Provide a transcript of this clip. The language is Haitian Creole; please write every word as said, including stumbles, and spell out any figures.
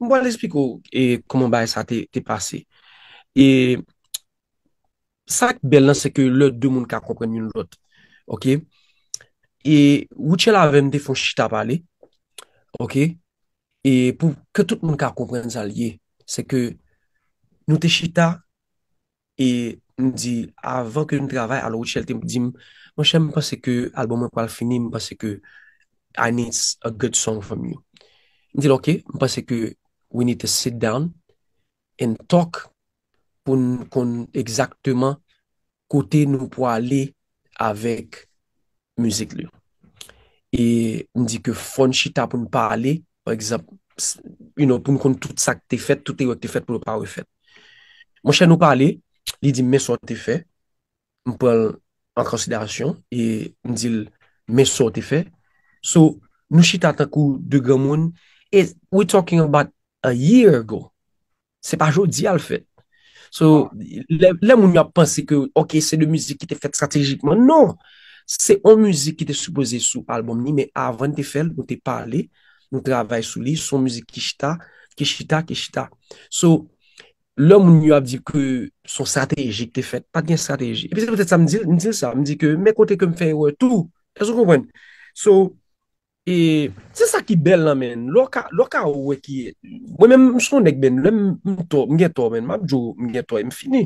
m pral eksplike w e, kòman bagay sa te, te pase. E sa k bèl lan, se ke lè de moun ka konprann youn lòt. Oke? E Rutshelle avè m te fè yon chita pale. Oke? E pou ke tout moun ka konprann sa l ye, se ke nou te chita e m di, avan ke nou travay, alò Rutshelle te di m, monchè, m panse ke album mwen pral fini, m panse ke I need a good song from you. M di l, oke, m panse ke we need to sit down and talk pou n konn egzakteman kote nou pwale avèk mizik li. E m di ke fò n chita pou n pale, pa egzanp, s- you know, pou n konn tout sa k te fèt, tout erè k te fèt pou yo pa refèt. Monchè, nou pale, li di m men sa w te fè, m pran l an konsiderasyon e m di l men sa w te fè. So, nou chita tankou de granmoun, e we talking about a year ago. Se pa jodi a l fèt. So, lè, lè moun yo ap panse ke, oke, se de mizik ki te fèt estratejikman. Non! Se yon mizik ki te sipoze sou album ni, men avan n te fè l, nou te pale, nou travay sou li, se yon mizik ki chita, ki chita, ki chita. So, lè moun yo ap di ke se yon estrateji ki te fèt, pa t gen estrateji. Epi se poutèt sa m di l, m di l sa, m di ke men kote ke m fè erè tou. Èske w konprann? So, e se sa ki bèl lan, men. Lè w ka, lè w ka wè ki, mwen menm, m se yon nèg, men, lè m, m tò, m gen tò, men, m ap di w, m gen tò, e m fini.